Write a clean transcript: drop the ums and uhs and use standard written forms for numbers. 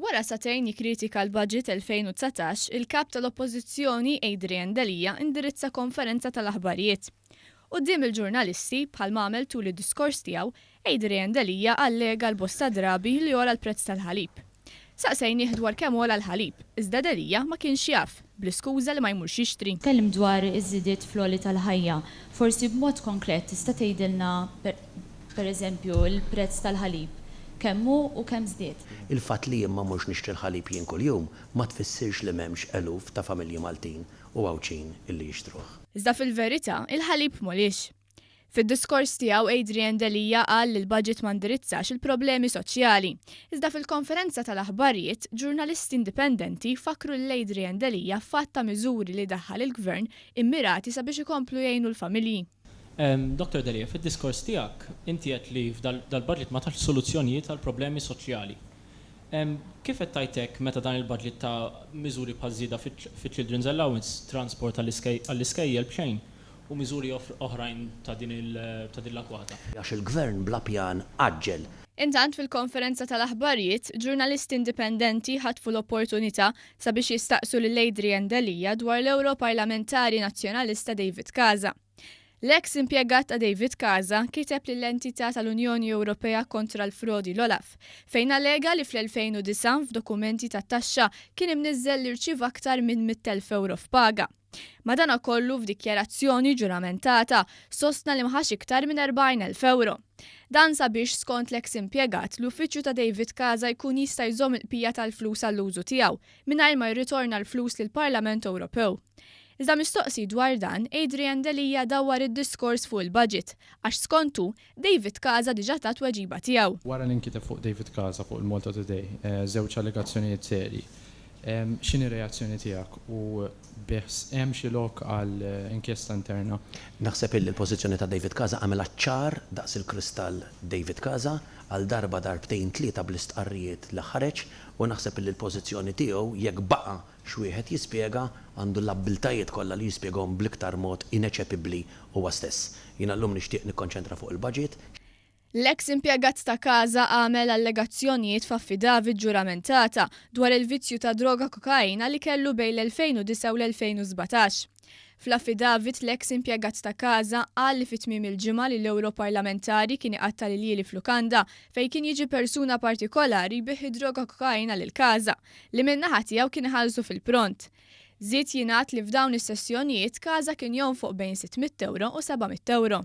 Wara sagħtejn jikkritika l-Budget 2019, il-Kap tal-Oppożizzjoni Adrian Delia indirizza konferenza tal-aħbarijiet. Quddiem il-ġurnalisti, bħal m'għamel tul id-diskors tiegħu, Adrian Delia allega għal bosta drabi li għola l-prezz tal-ħalib. Saqsejnih dwar kemm għola l-ħalib, iżda Delia ma kienx jaf, bl-iskuża li ma jmurx jixtri. Tkellimt dwar iż-żidiet fl-għoli tal-ħajja. Forsi b'mod konkret tista' tgħidilna Per eżempju, il-prezz tal-ħalib, kemm hu u kemm żdied? Il-fatt li jien ma mmurx nixtri l-ħalib jien kuljum ma tfissirx li m'hemmx eluf ta' familji Maltin u Għawdxin illi jixtruh. Iżda fil-verità, il-ħalib m'għoliex. Fid-diskors tiegħu Adrian Delia qal li l-budget ma ndirizzax il-problemi soċjali. Iżda fil-konferenza tal-aħbarijiet, ġurnalisti indipendenti fakkru lil Adrian Delia f'għadd ta' miżuri li daħħal il-Gvern immirati sabiex ikomplu jgħinu l-familji. Dottor Delia, fid-diskors tiegħek inti għedt li dal-budget ma tax soluzzjonijiet għall-problemi soċjali. Kif qed tgħid hekk meta dan il-budget ta miżuri bħal żieda fiċ-children's allowance, transport għall-iskejjel b'xejn u miżuri oħrajn ta' din l-akwata? Għax il-Gvern bla pjan għaġġel. Intant fil-konferenza tal-aħbarijiet, ġurnalisti indipendenti ħatfu l-opportunità sabiex jistaqsu lil Adrian Delia dwar l-Ewroparlamentari Nazzjonalista David Casa. L-eks impjegat ta' David Casa kiteb lill-entità tal-Unjoni Ewropea kontra l-frodi l-OLAF, fejn allega li fl-2009 f'dokumenti tat-taxxa kien imniżżel li rċieva aktar minn 100,000 ewro f'paga. Madanakollu f'dikjarazzjoni ġuramentata sostna li ma ħax iktar minn 40,000 ewro. Dan sabiex, skont l-eks impjegat, l-uffiċċju ta' David Casa jkun jista' jżomm il-qpija tal-flus għall-użu tiegħu, mingħajr ma jirritorna l-flus lill-Parlament Ewropew. Iżda mistoqsi dwar dan, Adrian Delia dawwar id-diskors fuq il-budget, għax skont hu, David Casa diġà ta t-tweġiba tiegħu. Wara li nkiteb fuq David Casa fuq il-Malta Today, żewġ allegazzjonijiet serji, x'inhi r-reazzjoni tiegħek u biss hemm xi lok għal inkjesta interna? Naħseb illi l-pożizzjoni ta' David Casa għamilha ċar daqs il-kristall David Casa għal darba darbtejn tlieta bl-istqarrijiet li ħareġ u naħseb illi l-pożizzjoni tiegħu jekk baqa' x'wieħed jispjega għandu l-abbiltajiet kollha li jispjegahom bl-iktar mod ineċepibbli huwa stess. Jiena llum nixtieq nikkonċentra fuq il-budget. L-eks impjegat ta' Casa għamel allegazzjonijiet f'affidavit ġuramentata dwar il-vizzju ta' droga kokaina li kellu bejn l-2009 u l-2017. Fl-affidavit l-eks impjegat ta' Casa qal li fi tmiem il-ġimgħa li l-Ewroparlamentari kien iqatta' l-iljieli f'lukanda fejn kien jiġi persuna partikolari jbigħ id-droga kokaina lil Casa, li min-naħa tiegħu kien iħallsu fil-pront. Żied jingħad li f'dawn is-sessjonijiet Casa kien jonfoq bejn 600 ewro u 700 ewro.